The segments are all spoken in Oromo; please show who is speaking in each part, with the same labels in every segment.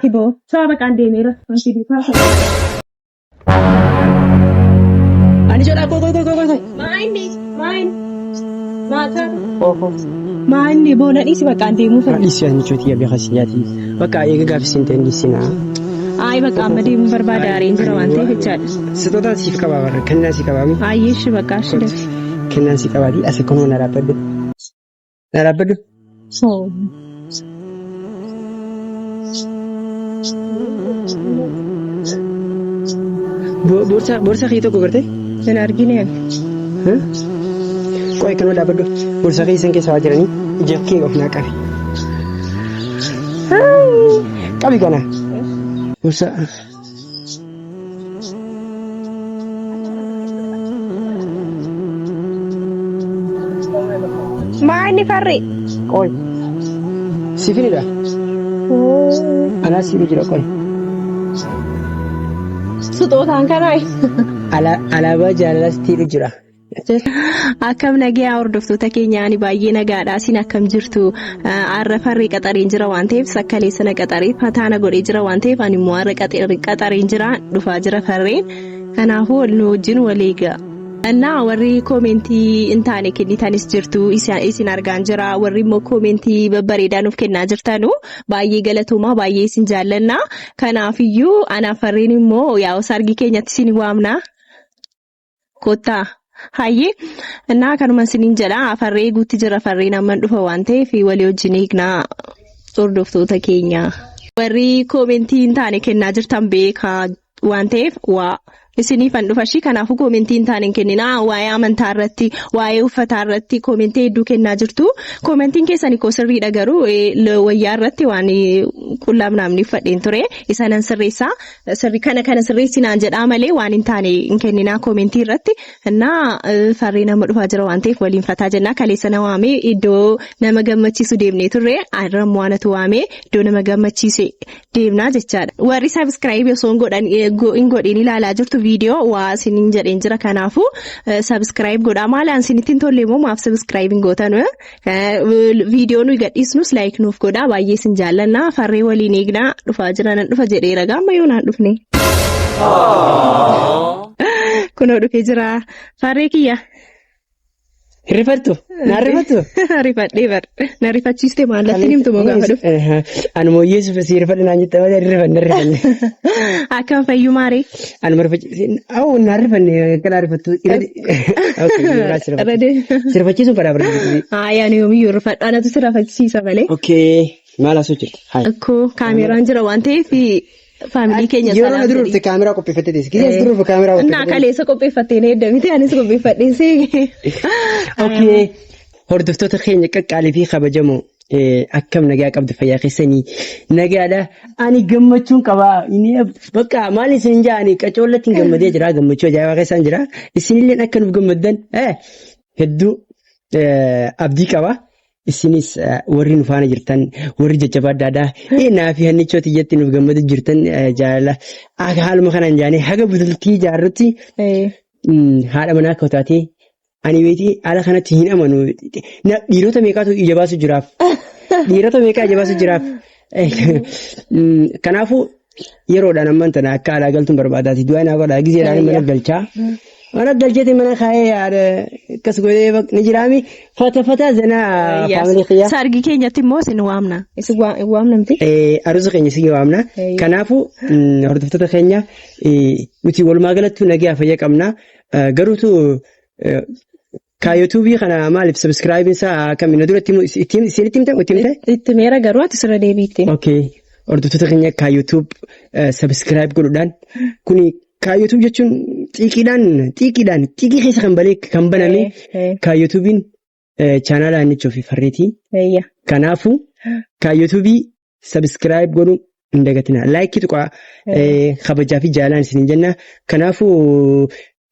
Speaker 1: Kiboo. Saa baqaan deemeera. Wanti duukaa.
Speaker 2: Ani jedhaa qoy qoy qoy qoy qoy.
Speaker 1: Maayinni maayin maataa
Speaker 2: Oho.
Speaker 1: maayinni boona dhiisi baqaan deemuu fedha.
Speaker 2: Dhiisi ani chuutii yaabee kasi nyaati. Bakka eega gaafi siin ta'in dhiisina.
Speaker 1: Ayi bakka amma deemuu barbaada aareen jira waan ta'eef jechaadha.
Speaker 2: Sixootaa siif qabaa barra kennaa si qabaami.
Speaker 1: Ayyee shi bakka shi dafi.
Speaker 2: Kennaan si qabaati asi kunoo na dhaabbadhu. Na dhaabbadhu. Boorsaa boorsaa kee tokko gartee?
Speaker 1: Hin argine ani.
Speaker 2: Qoy kanuma dhaabbadhu. Boorsaa kee isan keessa waa jiranii ija kee of naa qabi. Qabi kana. Boorsaa.
Speaker 1: Maa inni farri?
Speaker 2: Qoy. Sifinidha. Anaa siif jira qoy.
Speaker 1: Suxootaan kanaa.
Speaker 2: Alaabaa jaalalaas tiidhu jira.
Speaker 1: Akkam nagayaa hordoftoota keenya ani baay'ee nagaadha isin akkam jirtu har'a farree qaxareen jira waan ta'eef sakkalee sana qaxaree fataana godhee jira waan ta'eef ani immoo har'a qaxareen jira dhufaa jira farreen kanaafuu nu wajjin wal eegaa. Innaa warri koomentii hin taane kennitanis jirtu isin argaan jira warri immoo koomentii babbareedaa nuuf kennaa jirtanu baay'ee galatoomaa baay'ee isin jaallanna kanaafiyyuu anaaf farreen immoo yaa'u sargii keenyatti isin waamna. Kottaa. Hayyee. Innaa kanuma isiniin jedha. Farree eeguutti jira. Farreen amman dhufa waan ta'eef walii wajjin eegnaa hordoftoota keenya. Warri koomentii hin taane kennaa jirtan beekaa waan ta'eef waa isiniifan dhufa ishii kanaafuu koomentii hin taane hin kenninaa waa'ee amantaa irratti waa'ee uffataa irratti koomentii hedduu kennaa jirtu koomentiin keessan koo sirriidha garuu wayyaa irratti waan qullaam naamni uffadheen ture isa nan sirreessaa Sirri kana kana sirreessi naan jedhaa malee waan hin taane hin kenninaa koomentii irratti. Innaa farree nama dhufaa jira waan ta'eef waliin fataa jennaa kaleessa na waamee iddoo nama gammachiisu deemnee turre har'a immoo anatu waamee iddoo nama gammachiise deemnaa jechaadha. Warri sabiskiraayibii osoo hin godhan hin godhin ilaalaa jirtu viidiyoo waa isiniin jedheen jira kanaafuu sabiskiraayib godhaa maalaan isinitti hin tolle immoo maaf sabiskiraayib hin gootan Viidiyoo nuyi gadhiisnus laayik nuuf godhaa baay'ee isin jaallanna farree waliin eegnaa dhufaa jira nan dhufa jedheera gaamma yoo naan dhufne. Kunoo dhufee jira farree kiyya.
Speaker 2: Rifattu? Naan rifattu?
Speaker 1: Rifadhee bar. Na rifachiiste maallatti himtu moo gaafa dhufu.
Speaker 2: Anuma hiyyeessuuf si rifadhe naan jette malee rifanne rifanne.
Speaker 1: Akkam fayyumaa ree?
Speaker 2: Anuma rifachiise. Awwa naan rifanne akkana rifattu.
Speaker 1: Irra deemi.
Speaker 2: Si rifachiisuun fadhaa barbaadu.
Speaker 1: Haaya ani yoomiyyuu rifadha anatu si rifachiisa malee.
Speaker 2: Okay. Maal haasoo jirta? Haaya.
Speaker 1: Akkoo kaameraan jira waan ta'eef faamilii keenya
Speaker 2: Yeroo na
Speaker 1: salaam
Speaker 2: dura
Speaker 1: jedhi.
Speaker 2: dhufte kaameraa qopheeffattee teessi. Gisee as dura dhufe kaameraa
Speaker 1: Innaa
Speaker 2: qopheeffattee.
Speaker 1: kaleessa qopheeffattee na edda miti anis qopheeffadhee seege.
Speaker 2: Okay. Hordoftoota keenya qaqqaalii fi kabajamoo akkam nagaa qabdu fayyaa keessanii nagaadha. Ani gammachuun qaba. Inni bakka maal isin ja'ani qacoollatti hin gammadee jira gammachuu ajaa'ibaa keessaan jira. Isinilleen akka nuuf gammaddan hedduu abdii qaba. Isinis warri nu faana jirtan warri jajjabaadhaadha. Naa fi hannichoo tiyyatti nuuf gammadu jirtan jaalala. Haaluma kanaan jaanee haga bultii jaarrutti haadha manaa akka taatee Ani beetii haala kanatti hin amanu. Dhiirota meeqaatu ija baasu jiraaf? Dhiirota meeqaa ija baasu jiraaf? Kanaafuu yeroodhaan ammaan tana akka alaa galtuun barbaadaati. Du'aa naa godhaa gizeedhaan mana galchaa. Mana galcheeti mana kaa'ee yaada akkas godhee ni jiraami. Fata fata zanaa faamilii kiyyaa.
Speaker 1: Sargii keenyatti immoo isin waamna. Isin waamna miti?
Speaker 2: Aruusa keenya isin waamna. Kanaafuu hordoftoota keenya nuti walumaa galattuu nagaa fayya qabna. Garuutu kaa yuutuubii kana maaliif sabiskiraayibiin isaa akkami na dura ittiin isinitti himte itti himte?
Speaker 1: Itti meera garuu ati sirra deebiitti.
Speaker 2: Okay. Hordoftoota keenya kaa yuutuub sabiskiraayib godhuudhaan kuni kaa yuutuub jechuun xiiqiidhaan xiiqiidhaan xiiqii keessa kan balee kan baname kaa yuutuubiin chaanaala Annichoo fi Farreetii. Kanaafuu kaa yuutuubii Subscribe godhuu hin dagatinaa. Like tuqaa kabajaa fi jaalaan isin jenna. Kanaafuu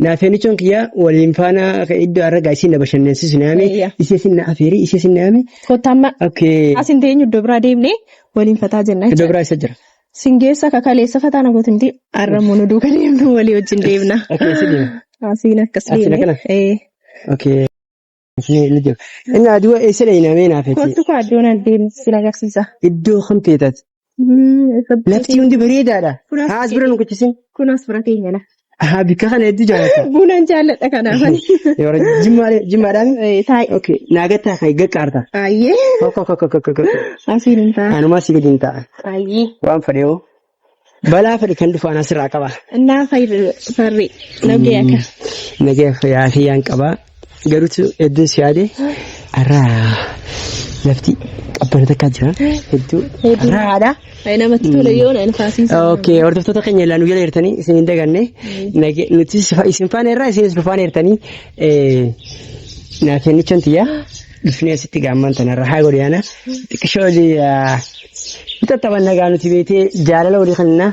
Speaker 2: naafeenichoon kiyya waliin faana iddoo har'a gaa isin na bashannansiisu na yaame.
Speaker 1: Eeyya.
Speaker 2: Ishee isin na afeeri ishee isin na yaame.
Speaker 1: Kottaa amma
Speaker 2: Okay.
Speaker 1: asin teenyu iddoo biraa deemnee waliin fataa jenna
Speaker 2: Iddoo
Speaker 1: jechaadha.
Speaker 2: biraa isa jira.
Speaker 1: Sin geessa kakaleessa fataa na goote miti har'a immoo nu duuka deemnu walii wajjin deemna.
Speaker 2: Okay, si deema.
Speaker 1: Asiin akkas
Speaker 2: Asiin
Speaker 1: deemne.
Speaker 2: akkana?
Speaker 1: Ee.
Speaker 2: Okay. Ni jira. Inni aduu eessa dhayinamee naaf jechi.
Speaker 1: Kottu kaa iddoo nan deemu sin agarsiisa.
Speaker 2: Iddoo kam feetat? Lafti hundi bareedaadha. Haa as bira nu kuchisin.
Speaker 1: Kun as bira teenya la.
Speaker 2: Haa bikka kana hedduu jaalladha.
Speaker 1: Bunan jaalladha kanaaf.
Speaker 2: Yeroo jimmaadhaan.
Speaker 1: Taa'i.
Speaker 2: Okay naagattaa kan gaqqaarta.
Speaker 1: Ayyee.
Speaker 2: Kokko kokko kokko kokko.
Speaker 1: Asiin hin ta'a.
Speaker 2: Anumaa si gadi hin ta'a.
Speaker 1: Ayyee.
Speaker 2: Waan fedhe hoo. Balaa fedhe kan dhufu anaa sirraa qaba.
Speaker 1: Innaa farri nagee akka.
Speaker 2: Nagee fayyaa kiyyaan qaba. Garuutu hedduun si yaade har'a lafti qabbana takkaa jira. Hedduu raadha.
Speaker 1: Ay namatti tola yoo na faasiisa.
Speaker 2: Okay, hordoftoota keenya ilaa nu jala jirtanii isin hin daganne. Nuti isin faana irraa isinis nu faana jirtanii naa kennichoon tiyya dhufnee asitti gaamman tanarra haa godhu yaana. Xiqqishoo tattaban nagaa nuti beetee jaalala walii kennaa.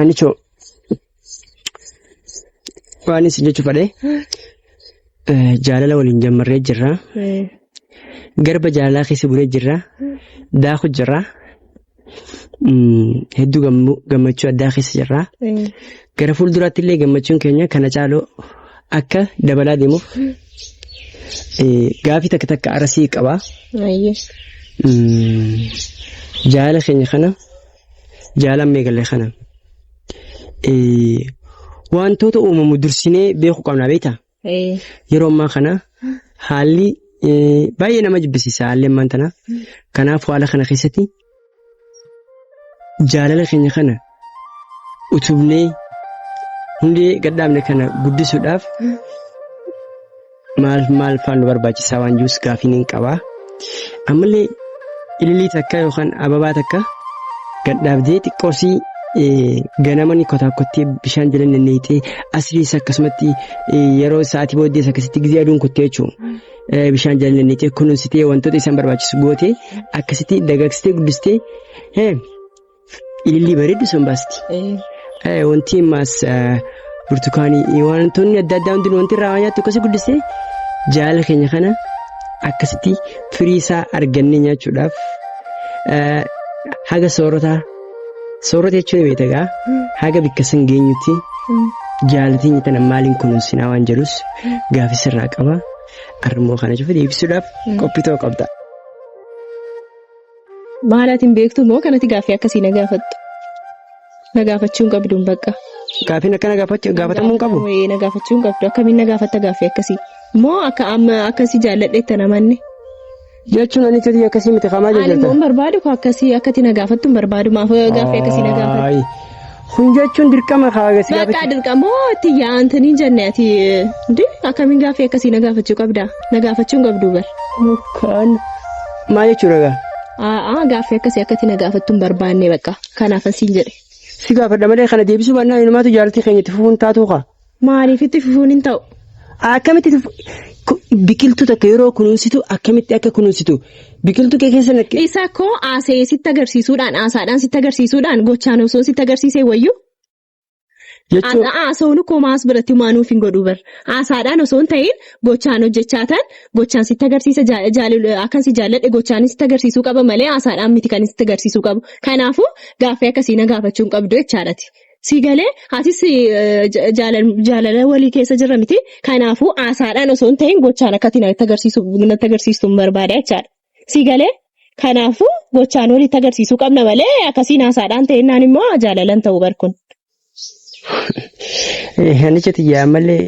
Speaker 2: Anichoo waan isin jechuu fedhe jaalala waliin jammarree jirra. Garba jaalalaa keessa bulee jirra. Daaku jirra. Hedduu gammachuu addaa keessa jirra. Gara fuulduraatti illee gammachuun keenya kana caalu akka dabalaa deemuuf gaafii takka takka arasii qaba. Jaalala keenya kana jaalan meeqalle kana wantoota uumamu dursinee beekuu qabna beektaa? Yeroo ammaa kana haalli baay'ee nama jibbisiisa haalli ammaan tana. Kanaaf haala kana keessatti jaalala keenya kana utubnee hundee gadhaabne kana guddisuudhaaf maal maal faan nu barbaachisaa waan jirus gaafiin hin qabaa. Ammallee ililii takka yookaan ababaa takka gadhaabdee xiqqoosii ganama ni kotaa kottee bishaan jala nenneeyxee asriis akkasumatti yeroo sa'aatii booddees akkasitti gizee aduun kuttee jechuudha. Bishaan jala nenneeyxee kunuunsitee wantoota isaan barbaachisu gootee akkasitti dagagsitee guddistee ilillii bareeddu sun baasti. Wanti ammaas burtukaanii wantoonni adda addaa hundinuu wanti irraa waa nyaattu akkasii guddistee jaalala keenya kana akkasitti firii isaa argannee nyaachuudhaaf haga soorataa soorata jechuun beekta egaa haga bikka san geenyutti jaalala keenya tana maaliin kunuunsinaa waan jedhus gaafii sirraa qaba. Armoo kana cufa deebisuudhaaf qophii ta'uu qabda.
Speaker 1: Maal ati hin beektu moo kanatti gaaffii akkasii na gaafattu? Na gaafachuu hin qabdu bakka.
Speaker 2: Gaaffiin akkana gaafatamuu hin qabu.
Speaker 1: Ee, na gaafachuu hin qabdu. Akkamiin na gaafatta gaaffii akkasii? Moo akka amma akkasii jaalladheetta namanni?
Speaker 2: Jechuun ani tiyya akkasii miti kamaa
Speaker 1: Ani immoo
Speaker 2: jajjalta.
Speaker 1: hin barbaadu koo akkasii akkati na gaafattu hin barbaadu. Maaf gaaffii akkasii na gaafatta?
Speaker 2: Ayi. Kun jechuun dirqama kaa si
Speaker 1: Bakka
Speaker 2: gaafachuu.
Speaker 1: dirqamoo itti yaa'antanii jenne ati ndi akkamiin gaaffii akkasii na gaafachuu qabda? Na gaafachuu hin qabdu bar.
Speaker 2: Kan maal jechuudha gaa?
Speaker 1: Aa gaaffii akkasii akkati na gaafattu hin barbaanne bakka. Kanaafan siin jedhe.
Speaker 2: Si gaafadha malee kana deebisuu baannaan inumaatu jaaltii keenya itti fufuun taatuu kaa.
Speaker 1: Maaliif itti fufuun hin ta'u?
Speaker 2: Akkamitti biqiltuu takka yeroo kunuunsitu akkamitti akka kunuunsitu biqiltuu kee keessa naqqe.
Speaker 1: Isa koo haasa'ee sitti agarsiisuudhaan haasaadhaan sitti agarsiisuudhaan gochaan osoo sitti agarsiisee wayyu.
Speaker 2: Jechuun
Speaker 1: Haasa'uun koo maas biratti maanuuf hin godhu bar. Haasaadhaan osoo hin ta'in gochaan hojjechaa tan gochaan sitti agarsiisa akkan si jaalladhe gochaan sitti agarsiisuu qaba malee haasaadhaan miti kan sitti agarsiisuu qabu. Kanaafuu gaaffii akkasii na gaafachuu hin qabdu jechaadhati. Si galee atis jaalala walii keessa jirra miti. Kanaafuu haasaadhaan osoo hin ta'in gochaan akkati natti agarsiisu natti agarsiistu hin barbaada jechaadha. Si galee kanaafuu gochaan walitti agarsiisuu qabna malee akkasiin haasaadhaan ta'ennaan immoo jaalalan ta'uu bar kun.
Speaker 2: Anicha tiyya ammallee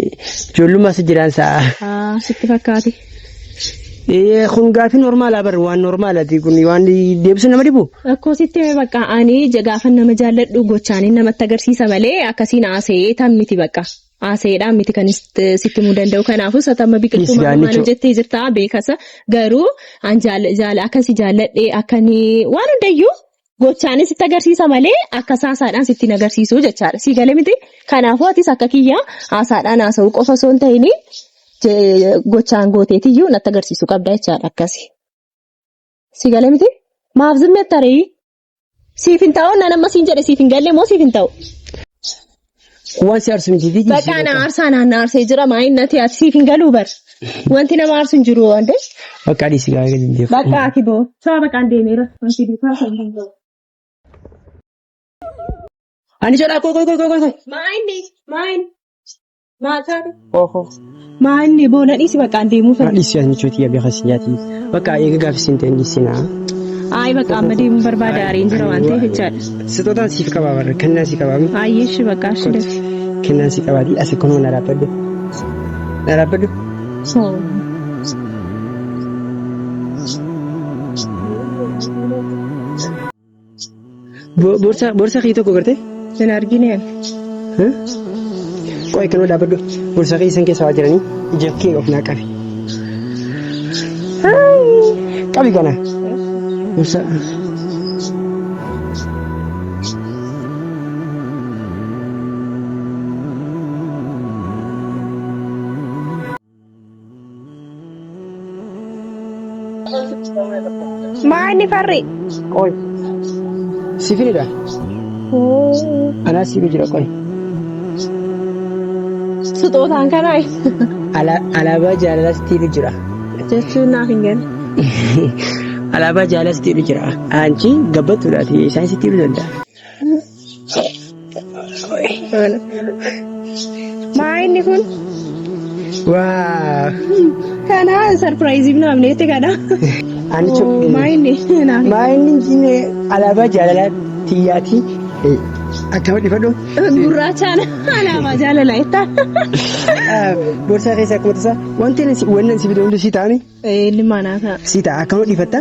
Speaker 2: ijoollummaa si jiraan sa'a.
Speaker 1: Sitti fakkaate.
Speaker 2: Kun gaafii normaalaa bar waan normaalaati kun waan deebisuu nama dhibu.
Speaker 1: Akkoo sitti hime bakka ani gaafa nama jaalladhu gochaanin namatti agarsiisa malee akkasiin haasa'ee tan miti bakka. Haasa'eedhaan miti kan sitti himuu danda'u. Kanaafuu satama biqiltuu
Speaker 2: Yes,
Speaker 1: maal maal
Speaker 2: gaanichoo.
Speaker 1: hojjettee jirta beekasa. Garuu an jaala akkasii jaalladhee akkanii waan hundayyuu gochaanis sitti agarsiisa malee akka haasaadhaan sitti hin agarsiisu jechaadha. Sii galee miti. Kanaafuu atis akka kiyyaa haasaadhaan haasa'uu qofa osoo hin ta'in gochaan gooteetiyyuu natti agarsiisuu qabda jechaadha akkasi. Si galee miti? Maaf zimmeetta ree? Siif hin ta'u nan amma siin jedhe siif hin galle moo siif hin ta'u?
Speaker 2: Waan si aarsu miti fi
Speaker 1: Bakka na aarsaa naan na aarsee jira maa inni natti ati siif hin galuu bar. Wanti nama aarsu hin jiru waan ta'eef.
Speaker 2: Bakka dhiisi gaafa gadi deemu.
Speaker 1: Bakka ati boo. Saa bakka an deemeera. Wanti duukaa kan hin galu.
Speaker 2: Ani jedhaa koo koo koo koo koo.
Speaker 1: Maa inni? Maa inni? Maa taate?
Speaker 2: Koo koo.
Speaker 1: Maa inni boo na dhiisi bakka an deemuu fedha.
Speaker 2: Dhiisi ani chuutii yaabee kasi nyaati. Bakka eega gaafisiin ta'e dhiisi naa.
Speaker 1: Ayi bakka amma deemuun barbaada aariin jira waan ta'eef jechaadha.
Speaker 2: Sixootaan siif qabaa barra kennaa si qabaa.
Speaker 1: Ayyee shi bakka ashi dafi.
Speaker 2: Kennaa si qabaati asi kunoo na dhaabbadhu. Na dhaabbadhu. Boorsaa boorsaa kee tokko gartee?
Speaker 1: Hin argine ani.
Speaker 2: Qoy kanuma dhaabbadhu. Boorsaa kee isan keessa waa jiranii ija kee of naa qabi. Qabi kana. Boorsaa.
Speaker 1: Maa inni farri?
Speaker 2: Qoy. Sifinidha. Anaa siif jira qoy.
Speaker 1: Suxootaan kanaa
Speaker 2: Alaabaa jaalalaa sitti hidhu jira.
Speaker 1: Jechuun naaf hin galle.
Speaker 2: Alaabaa jaalalaa sitti hidhu jira. Anchi gabbattuudhaati isaan sitti hidhuu danda'a.
Speaker 1: Maa inni kun?
Speaker 2: Waa.
Speaker 1: Kana sarpiraayizii naaf neetti kana.
Speaker 2: Ani
Speaker 1: Maa inni naaf.
Speaker 2: Maa inni inni alaabaa jaalalaa tiyyaati. Akkama dhifadhu.
Speaker 1: Gurraachaan alaabaa jaalalaa jettaa.
Speaker 2: Boorsaa keessa akkuma tasaa wanti inni si bitu hundi si ta'ani.
Speaker 1: Inni manaa ta'a.
Speaker 2: Si ta'a akkama dhifatta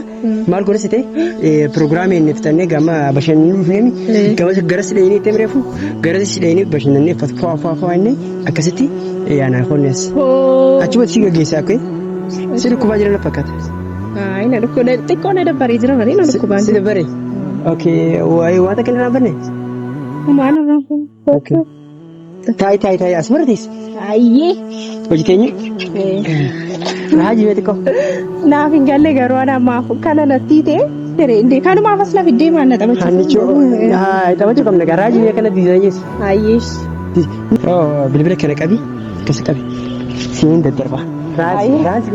Speaker 2: maal godha si ta'e piroogiraamii inni fixannee gama bashannanuu dhufneemi gama garas dheenee itti reefu garas dheenee bashannannee faa faa faa inni akkasitti yaanaa konnes. Achuma si gaggeessaa akka si dhukkubaa jiran fakkaata.
Speaker 1: Ayi na dhukkuba xiqqoo na dabbaree jira malee na dhukkubaan.
Speaker 2: Si dabbaree? Okay waa'ee waan takka hin irraanfanne?
Speaker 1: Maal irraanfanne?
Speaker 2: Okay. Taayi taayi taayi as bira teessi.
Speaker 1: Ayyee.
Speaker 2: Hojii teenyu. Raajii mee xiqqoo.
Speaker 1: Naaf hin galle garuu ana ammaaf kana natti ta'e hiree kanumaaf as lafi deemaa na taphachiisa.
Speaker 2: Hannichoo taphachuu qabna gaa raajii mee kana diizaa jees.
Speaker 1: Ayyee.
Speaker 2: Bilbila kana qabi akkasi qabi. Siin daddarba. Raajii raajii.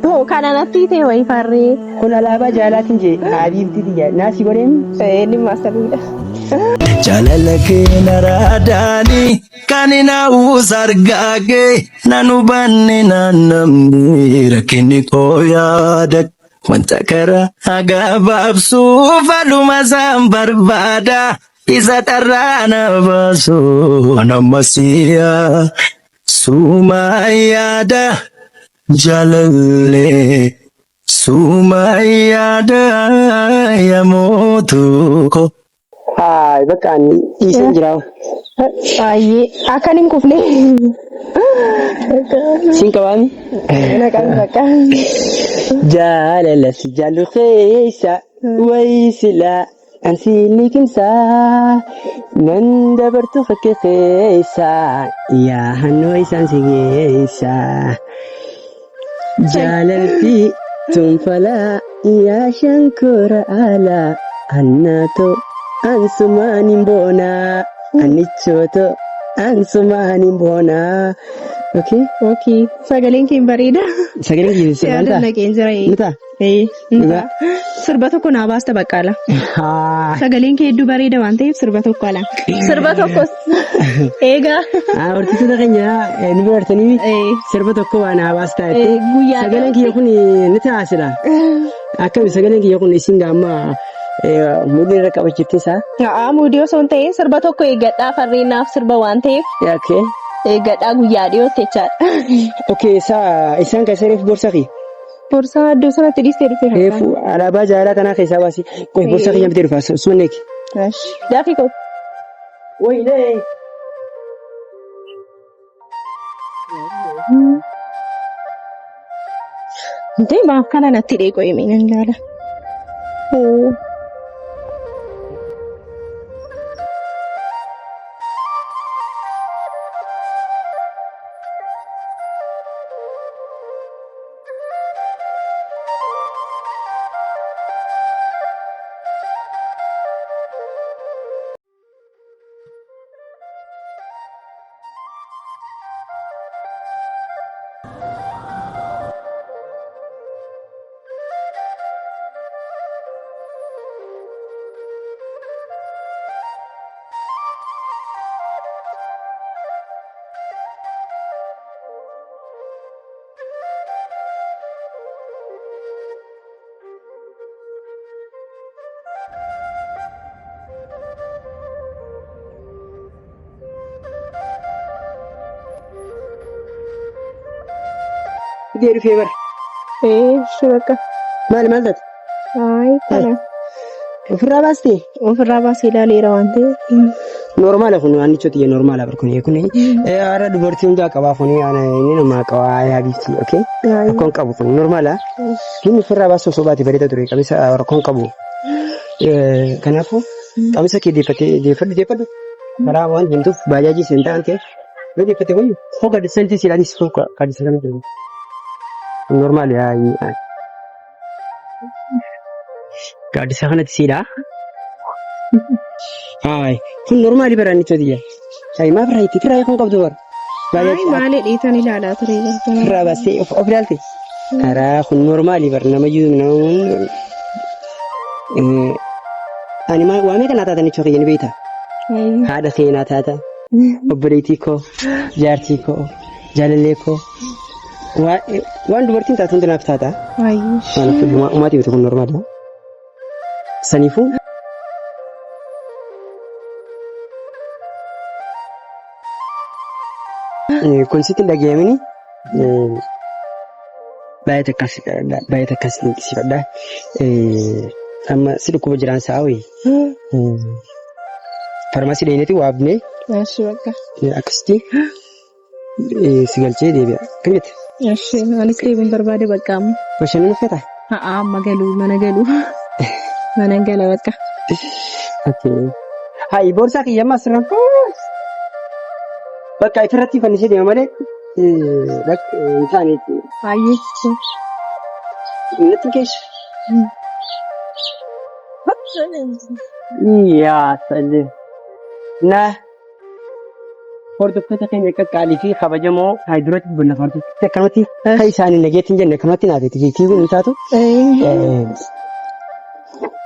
Speaker 1: Hoo kana natti ta'e wayii farree.
Speaker 2: Kun alaabaa jaalaatiin jee habiibti tiyya naasii godheen.
Speaker 1: Inni maasaliidha.
Speaker 3: Jaalala kee naraadaani kan naawus argaa kee nan hubanne naan namni rakkinni koo yaada wanta karaa gabaabsu faluma isaan barbaada isa dharraa na baasu nama siyaa. Suma yaada jaalallee suma yaada yaa mootuu ko.
Speaker 2: Haay bakka ani dhiiseen jira.
Speaker 1: Baay'ee akkan hin kufne.
Speaker 2: Siin qabaami.
Speaker 1: Na qabi bakka.
Speaker 2: Jaalala si jaallu keessa wayi silaa An si liqimsaa nan dabartu fakke keessa yaa hannoo isaan si geessa. Jaalalti tunfalaa yaa shankora alaa annaatoo ansumaan hin boonaa annichootoo ansumaan hin boonaa. Okay.
Speaker 1: Okay. Sagaleen kee hin bareeda.
Speaker 2: Sagaleen kee
Speaker 1: Si
Speaker 2: sirban ta'a?
Speaker 1: naqeen jira.
Speaker 2: Ni ta'a?
Speaker 1: Ee, ni
Speaker 2: Dhugaa.
Speaker 1: ta'a. Sirba tokko naa baasta baqqaala.
Speaker 2: Haa.
Speaker 1: Sagaleen kee hedduu bareeda waan ta'eef sirba tokko ala. Sirba tokkos eegaa.
Speaker 2: Horsiisota keenya nu bira jirtanii
Speaker 1: Ee.
Speaker 2: sirba tokko waan naa baasta jettee.
Speaker 1: Ee, guyyaa
Speaker 2: Sagaleen kiyya kun ni ta'a sila. Akkami sagaleen kiyya kun isin gaamma mudhii irra qabachiiftee isaa.
Speaker 1: A'aa muudii osoo hin ta'in sirba tokko eeggadhaa farreen naaf sirba waan ta'eef
Speaker 2: Okay.
Speaker 1: eeggadhaa guyyaa dhiyootti jechaadha.
Speaker 2: Okay, isaa isaan kan isa reefu borsa kiyya.
Speaker 1: Borsaa iddoo sanatti dhiistee dhufte fakkaata.
Speaker 2: Reefu alaabaa jaalalaa tanaa keessaa baasi. Qoy borsaa kiyya bitee dhufa. Suma neeki.
Speaker 1: Daafii koo.
Speaker 2: Wayinee.
Speaker 1: Intee maaf kana natti dhee qoy mee nan ilaala.
Speaker 2: Fiigee dhufee bara.
Speaker 1: Eeshi bakka.
Speaker 2: Maal maal taate?
Speaker 1: Ayi kana.
Speaker 2: Ofirraa baastee?
Speaker 1: Ofirraa baasee ilaaleera waan ta'eef.
Speaker 2: Normaala kun waan nichoo xiyya normaala bar kun kun haara dubartii hundaa qabaa kun inni namaa qabaa yaa biifti okay rakkoon qabu kun normaala inni ofirraa baasuu osoo baate bareeda ture qamisa rakkoon qabu kanaafuu qamisa kee deeffatee deeffadhu deeffadhu karaa waan deemtuuf baajaajii seentaa waan ta'eef yoo deeffatte wayyu hoo gadi sentii siidhaanis hoo gadi sentii jiru normaal yaa gaaddisa kanatti siidhaa. Haay kun normaali bara inni tiyya. Haay maaf irraa itti firraa kun qabdu bara.
Speaker 1: Ay maali dhiitan ilaalaa ture gargar.
Speaker 2: Firraa baastee of of ilaalte. Karaa kun normaali bara namayyuu nama ani maal waamee kanaa taatan ichoo kiyya ni beekta. Haadha keenaa taata. Obboleettii koo, jaartii koo, jaalallee koo. Waan dubartiin taatu hunda naaf taata. Waan uumaatii miti kun normaali. Saniifuu kun sitti hin dhaga'amini baay'ee takkas baay'ee takkas dinqisiifadha. Amma si dhukkuba jiraan sa'a wayii. Farmaasii dheeneeti waabnee
Speaker 1: Eshi bakka.
Speaker 2: akkasitti si galchee deebi'a. Akkam jette?
Speaker 1: Eshi anis deebiin barbaade bakka amma.
Speaker 2: Bashannana feetaa?
Speaker 1: Ha'a amma galuu mana galuu. Mana gala bakka.
Speaker 2: Okay. Hayi boorsaa kiyya amma asirra. Bakka ifirratti fannisee deema malee hin taane.
Speaker 1: Baay'ee.
Speaker 2: Natti keessa. Yaa salli. Na hordoftoota keenya qaqqaalii fi kabajamoo hayi duratti dubbanna hordoftoota akkanumatti kan isaanii nageetti hin jenne akkanumatti naateeti fiiguun hin taatu.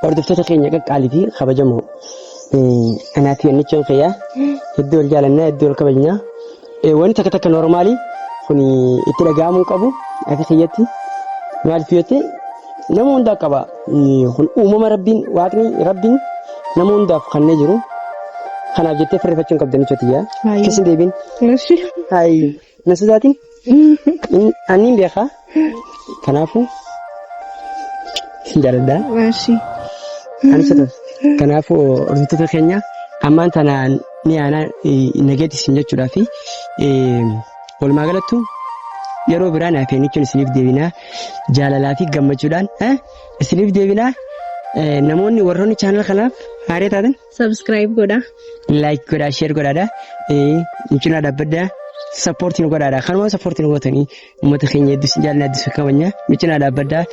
Speaker 2: Hordoftoota keenya qaqqaalii fi kabajamoo anaa fi annichoon kiyyaa hedduu wal jaalannaa hedduu wal kabajnaa. Wanti takka takka noormaali kun itti dhaga'amuu qabu akka kiyyatti maaliif yoo ta'e nama hundaa qaba kun uumama rabbiin waaqni rabbiin nama hundaaf kannee jiru kanaaf jettee firrifachuu hin qabdan jechuudha yaa keessa hin deebiin hayi na sodaatin anniin beekaa kanaafuu sin jaaladha. Kanaafuu hordoftoota keenya ammaan tanaan ni aanaa nageetti isin jechuudhaa fi walumaa galattu yeroo biraa naaf jechuun isiniif deebinaa jaalalaa fi gammachuudhaan isiniif deebinaa namoonni warroonni chaanal kanaaf haaree taatan
Speaker 1: Subscribe godhaa.
Speaker 2: Like godhaa share godhaadha nu cinaa dhaabbadhaa support nu godhaadha kanuma support nu gootanii uummata keenya hedduu isin jaallanna hedduu isin kabajna nu cinaa dhaabbadhaa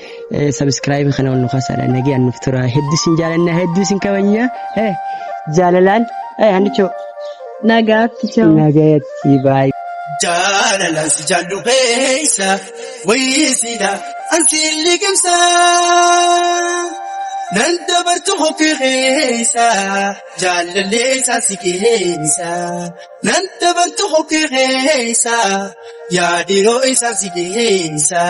Speaker 2: subscribe kana ol nu kaasaadha nagayaan nuuf tura hedduu isin jaallanna hedduu isin kabajna jaalalaan hannichoo
Speaker 1: Nagaatti chao.
Speaker 2: Nagayatti baay'ee.
Speaker 3: Jaalalaan si jaallu keessa wayyisidha ansi liqimsa. Nan dabartu hokkee keessa jaalallee isaa si keessa. Nan dabartu hokkee keessa yaadiroo isaa si keessa.